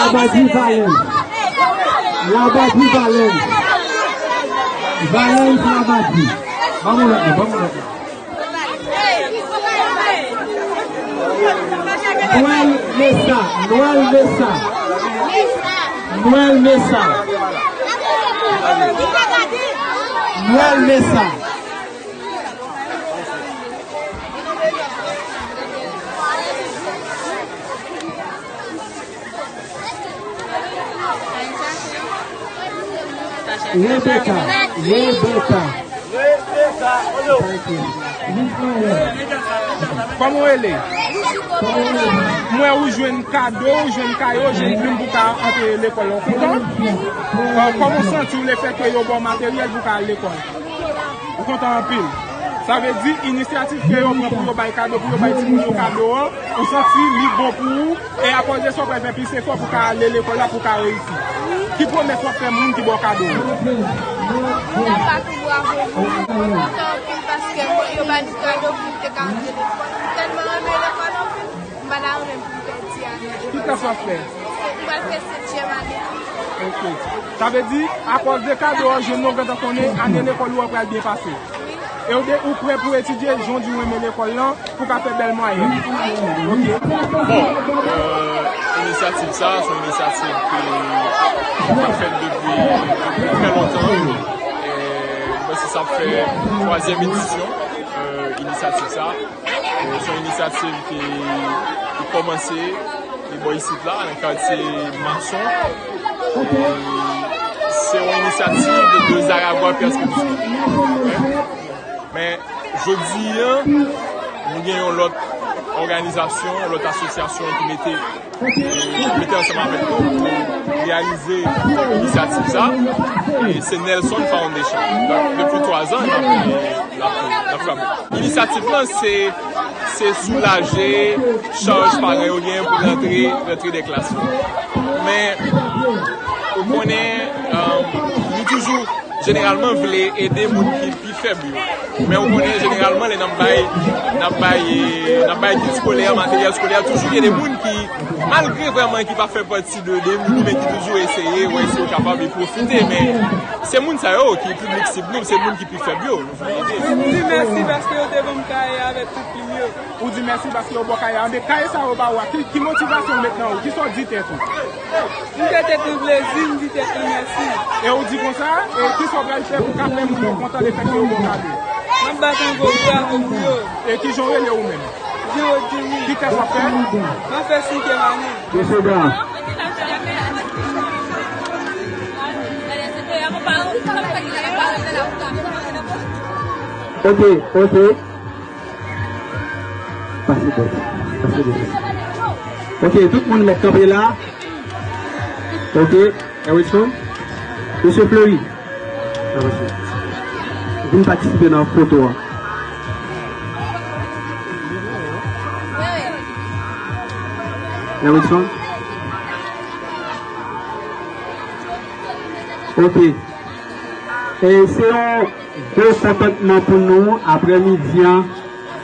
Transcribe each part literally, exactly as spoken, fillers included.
Labadi Valens. Labadi Valens. Valens Labadi. Ban m yon lòt non, ban m yon lòt non. Noël Messa, Noël Messa. Noël Messa. Noël Messa. Rebecca, Rebecca. Kòman w rele? M wè ou jwenn kado, ou jwenn kaye, ou jwenn plim pou ka antre lekòl la. Ou kontan? Kò-, kòman w santi w lefètke yo ba w materyèl pou ka al lekòl? Ou kontan anpil. Sa vle di, inisyativ ke yo pran pou yo bay kado, pou yo bay timoun yo kado an, ou santi li bon pou ou, e apòz de sa, w pral fè plis efò pou ka ale lekòl la, pou ka reyisi. Ki pwomès w ap fè moun ki ba w kado yo? N ap ba tou bravo moun. Mwen kontan anpil paske mwen, yo ba nou kado pou nou te ka antre lekòl. M tèlman renmen lekòl anpil, m pa ta renmen pou m pèdi ane. Ki klas w ap fè? M pral fè setyèm ane. Ok. Sa vle di, apòz de kado a, jwenn nou gentan konnen ane lekòl ou an pral byen pase. E ou de, ou prè pou etidye, jan w di w renmen lekòl lan, pou ka fè bèl mwayèn. Ok. Bon, euh, inisyativ sa, se yon inisyativ ke, ki pa fèt depi, depi trè lontan. E mwen, se sa ap fè twazyèm edisyon, euh, inisyativ sa. E se yon inisyativ ki, ki kòmanse e bò isit la, nan katye Mason. E se yon inisyativ de Zaragwa Perspective. Men, jodi a, nou gen yon lòt òganizasyon, yon lòt asosyasyon ki mete, e mete ansanm avèk nou pou reyalize inisyativ sa. E se Nelson Foundation. Donk, depi twa zan, n ap, n ap, n ap frape. Inisyativ lan, se, se soulaje chaj paran yo gen pou rantre, rantre de klas yo. Men, ou konnen, um, nou toujou, jeneralman, vle ede moun ki pi fèb yo. Men ou konnen, jeneralman, lè n ap bay, n ap bay, n ap bay kit eskolè, materyèl eskolè, toujou gen de moun ki, malgre vrèman ki pa fè pati de, de nou, men ki toujou eseye, wè si yo kapab e pwofite. Men se moun sa yo ki piblik sib nou, se moun ki pi fèb yo. M di mèsi paske yo te ban m kaye avèk tout plim yo. Ou di mèsi paske yo ba w kaye a. Men kaye sa yo ba ou a, ki, ki motivasyon ou met nan ou? Kisa w di tèt ou? M fè tèt mwen plezi, m di tèt mwen mèsi. E ou di konsa, e kisa w pral fè pou ka fè moun yo kontan lefètke yo ba w kado? M ap bat yon gwo bravo pou yo. E kijan w rele ou menm? Jean Rodjimy. Ki klas w ap fè? M ap fè senkyèm ane. Mesye dam. Ok, ok. Pase bò. Pase bò. Ok, tout moun mèt kanpe la. Ok, Elwidson. Mesye Fleury. Vin patisipe nan foto a. Elwidson. Ok. E se yon gwo kontantman pou nou aprèmidi an,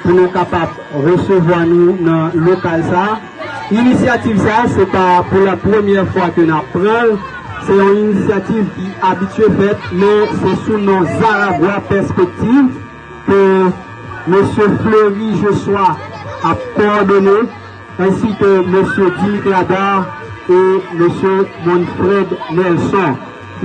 pou nou kapab resevwa nou nan lokal sa. Inisyativ sa, se pa pou la premyè fwa ke n ap pran l. Se yon inisyativ ki abitye fèt, men se sou non Zaragwa Pèspektiv ke mesye Fleury Joshua ap kowòdone, ensi ke mesye Dimitri Hadar e mesye Monfred Nelson.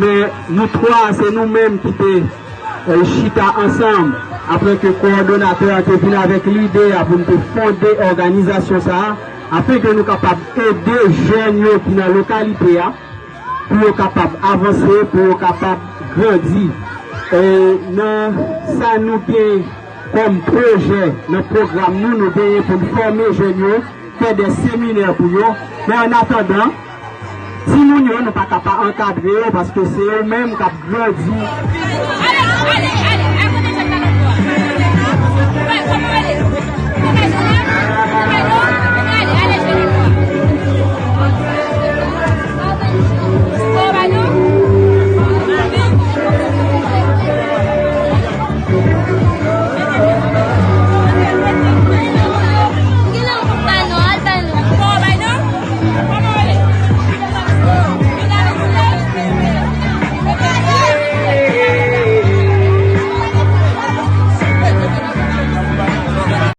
Men nou twa, se nou menm ki te, eh, chita ansanm, apre ke kowòdonatè a te vin avèk lide a pou n te fonde òganizasyon sa a, afin ke nou kapab ede jèn yo ki nan lokalite a, pou yo kapab avanse, pou yo kapab grandi. E nan sa nou gen kòm pwojè, nan pwogram nou, nou genyen pou n fòme jèn yo, fè de seminè pou yo. Men an atandan, timoun yo, nou pa ka pa ankadre yo, paske se yo menm k ap grandi.